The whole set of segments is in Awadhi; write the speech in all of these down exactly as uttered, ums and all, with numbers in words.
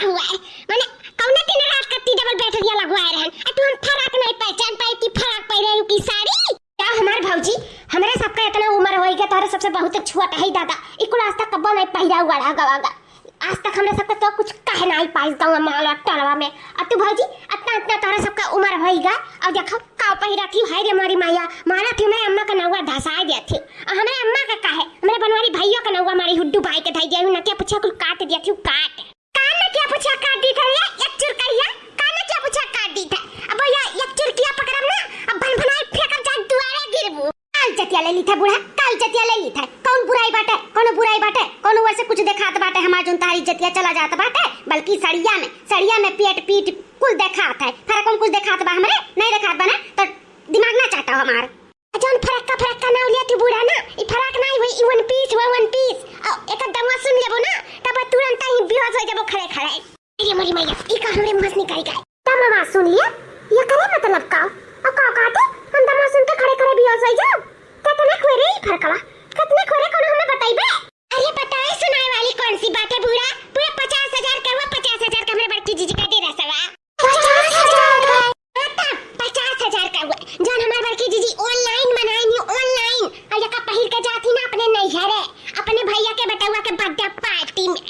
हुआ है। माने कौने दिन रात कत्ती डबल बैटरिया लगवाए रहन। आ तू हम फराक नहीं पहचान पाई कि फराक पहिरे हूँ कि साड़ी। का हमार भौजी, हमरे सबका इतना उम्र होई गया, तोहरे सबसे बहुत छोट है दादा। ई कुल आज तक कब्बो नहीं पहिरा हुआ रहा गवा गा। आज तक हमरे सबका तो कुछ कह नहीं पाइस गाँव में, माला टोलवा में। अब तू भौजी, इतना, इतना तोहरे सबका उम्र होई गा, और देखो का पहिरा थी, हाय रे मारी माया, मारा थी हमरे अम्मा का नौवा धसाए दिया थी। और हमरे अम्मा का काहे, हमरे बनवारी भैया का नौवा मारी हुड्डू भाई के धई दिया, नकिया पुछिया कुल काट दिया थी, काट। का नकिया पुछिया काट दी था रे, एक चुरकैया, का नकिया पुछिया काट दी था। अब या एक चुरकिया पकड़ब ना, अब भन भनाई फेंकब जाए दुआरे गिरबू। का इज्जतिया ले ली था बूढ़ा, का इज्जतिया ले ली था? कौन बुराई बाटे, कौनो बुराई बाटे, कौनो वैसे कुछ देखात बाटे हमार जोन तारी इज्जतिया चला जात बाटे, बल्कि सड़िया में, सड़िया में पेट पीठ कुल देखात है। फरक कौन कुछ देखात बा हमरे? नहीं देखात बा ना, तो दिमाग ना चाटा हमार। आ जौन फरक्का फरक्का नाव लिया तू बूढ़ा ना, ई फराक नाई हुई, ई वन पीस हुआ, वन पीस। आ एकर दमवा सुन लेबो ना, तब तुरंत ही बेहोश हो जाबो खड़े खड़े। अरे मोरी मैया, ई का हमरे मुंह से निकल गए? दमवा सुन लिया, ये करे मतलब का? अब का कहते? हम दमवा सुन के खड़े खड़े बेहोश हो जाओ? कितने खोरे ई फरकवा, कितने खोरे कोनो हमें बताइबे? अरे बताए सुनाए वाली कौन सी बात है बूढ़ा? पूरा पचास हजार का हुआ, पचास हजार का हमरे बड़की जीजी का डेरा सवा। पचास हजार का? हाँ, तब पचास हजार का हुआ। जौन हमार बड़की जीजी online मंगाई नी, online। और यका पहिर के जाती ना अपने नैहरे, अपने भैया के बेटवा के birthday party में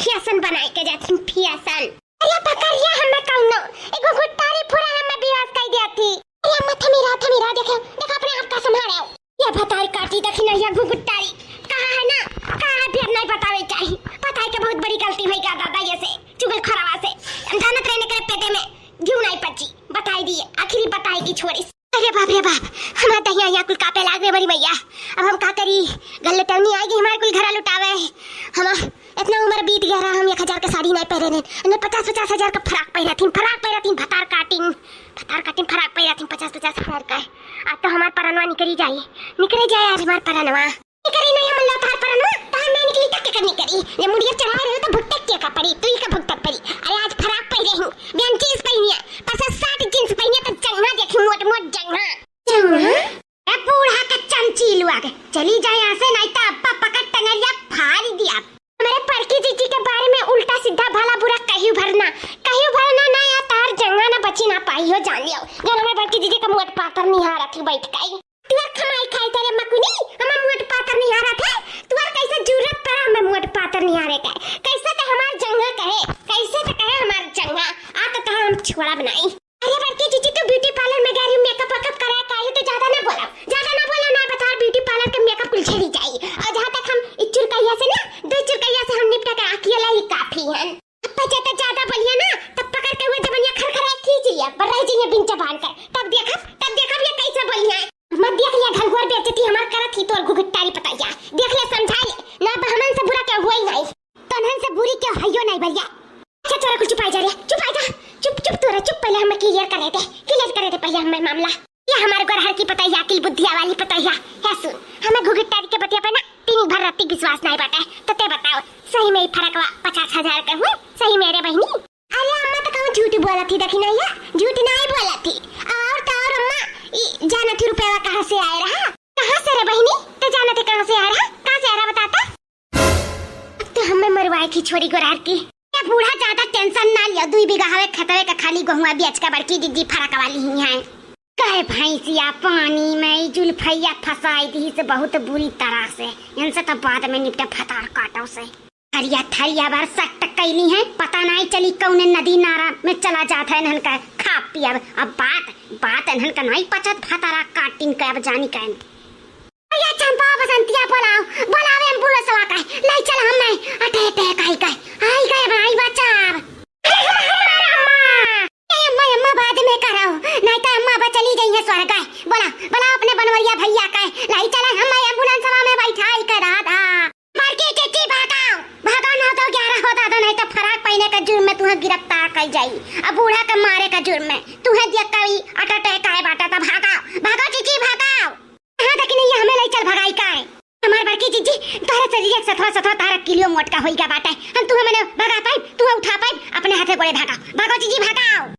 fashion बनाए के जाती, fashion। अरे पकड़ लिया हमें कौनो, एगो गुट्टारी फुरा हमें बेहोश कर दिया थी। अरे अम्मा थमी रहा, थमी रहा, देखे, देखो अपने आप का संभाले। ये भतार काटी देखी ना, ये घुघुटारी कहाँ है ना, कहाँ है फिर नहीं बतावे चाही। बताए के बहुत बड़ी गलती हुई का दादा, ये से चुगल खराबा से। हम जानत रहने करे पेटे में घिउ नहीं पची, बताई दिए, आखिरी बताई की छोड़ी। अरे बाप रे बाप, हमार दहिया यहाँ कुल कापे लाग रे बड़ी मैया। अब हम का करी, गल्ले टौनी आई गई हमारे कुल घरा लुटावे। हम इतना उम्र बीत गया रहा, हम एक हजार के साड़ी नहीं पहरे ने, पचास पचास हजार का फराक पहरा थी, फराक पहरा थी, भतार काटिन, भतार काटिन फराक पहरा थी पचास पचास हजार का। आज तो हमार परनवा निकरी जाई, निकरी जाए आज हमार परनवा। निकरी नहीं हम लो तार परनवा, तार नहीं निकली तक के निकरी। ये मुड़िया चढ़ाए रहे तो भुगते के का पड़ी, तू ही का भुगते पड़ी। अरे आज फराक पहरे हूँ, बिहान जींस पहनिया, पचास साठ जींस पहनिया तो जंगा देखी, मोट मोट जंगा। जंगा? ए बूढ़ा के चमची लुआ के चली जाए यहाँ से, नहीं तो अब्बा पकड़ टंगरिया फाड़ दिया। हमारे बड़की जीजी के बारे में उल्टा सीधा भला बुरा कहियो भरना, कहियो भरना ना या तार जंगा ना बची ना पाई हो जान लियो। जौन हमारे बड़की जीजी का मोट पातर निहारत ही बैठ गई। तुअर कमाई खाई तेरे मकुनी, हमार मोट पातर निहारत है। तुअर कैसे जरूरत पड़ा हमें मोट पातर निहारे के? कैसे ते हमार जंगा कहे, कैसे ते कहे हमार जंगा? आ तो कहा हम छोड़ा बनाई। अरे बड़की जीजी, तू beauty parlour में गई रहू, makeup वेकअप कराए काहे? तू ज्यादा ना बोला, ज्यादा ना बोला, ना बता, beauty parlour के makeup कुल झड़ी जाई। और जहाँ तक हम इस चुरकैया से ना, दो चुरकैया से हम निपटा के अकेला ही काफी हन। अब ज्यादा, ज्यादा बोलिया ना, तब पकड़ के हुए जबनिया खरखराए खींच लिया, पर रह जाइए बिन जबान कर। तब देखब, तब देखब ये कैसे बोलिया। मत देख लिया घनघोर बेइज्जती हमार करत ही तोर घुघुटारी पतैया। देख ले, समझा ले, ना बहमन से बुरा क्या हुआ ही नहीं। तनहन से बुरी क्यों हइयो नहीं भैया। अच्छा छोरा, कुल चुपाई जा रे, चुपाई जा, चुप, चुप तोरा, चुप, पहले हमें clear करे दे, clear करे दे पहले हमें मामला। ये हमारे गोरहर की पतैया, अकिल बुद्धिया वाली पतैया, है सुन, हमें घुघुटारी के बतिया पे ना तीन भर राती विश्वास नहीं बाटे, तो ते बताओ, सही में ही फरकवा पचास हजार का हुआ, सही में रे बहिनी? अरे अम्मा तो कहूँ झूठ बोला थी, देखी नहीं है, झूठ नहीं बोला थी। और तो और अम्मा, ई जाना थी रुपया कहाँ से आए रहा? कहाँ से रे बहिनी? ते जाना थे कहाँ से आए रहा? कहाँ से आए रहा बताता? अब तो हमें मरवाए थी छोरी गोरार की। ये बूढ़ा ज्यादा tension ना लियो, दुई बीघा हवे खेतवे का खाली गहुआ बेच के बड़की दीदी फरक वाली ही है। कहे भैंसिया पानी में ई जुल्फैया फंसाई दी से बहुत बुरी तरह से। इनसे तो बाद में निपटे भतार काटो से। थरिया थरिया बार सट कैली है, पता नहीं चली कौने नदी नारा में चला जात है इन्हन का खा पिया। अब बात, बात इन्हन का नहीं पचत भतारा काटिन के अब जानी कैन। या चंपा बसंतिया बोलाओ, बोलावे एम्बुलेंसवा का, लाई चल हम नहीं, अटे अटे काई काई, आई गए भाई बचाव। अरे हमार अम्मा, ए अम्मा, अम्मा बाद में कराओ, नहीं तो अम्मा बा चली गई है स्वर्ग है। बोला, बोला अपने बनवरिया भैया का, लाई चला हम एम्बुलेंसवा में बैठाई के दादा। बड़की चिच्ची भागाओ, भागाओ, नौ दो ग्यारह हो दादा, नहीं तो फराक पहने का जुर्म में तुम्हें गिरफ्तार कर जाई, अब बूढ़ा के मारे का जुर्म में तुम्हें देख के अट अटे काए बाटा था, भागाओ, भागाओ चिच्ची भागाओ। हाँ, देखी नहीं, हमें लई चल भगाई का है। हमार बड़की जीजी, तोहरे शरीर एक सथवा सथवा तारा किलियो मोटका होई गया बाटे। हम तुम्हें मने भगा पाइब, तुम्हें उठा पाइब, अपने हाथे गोड़े भागा। भागो जीजी, भागाओ।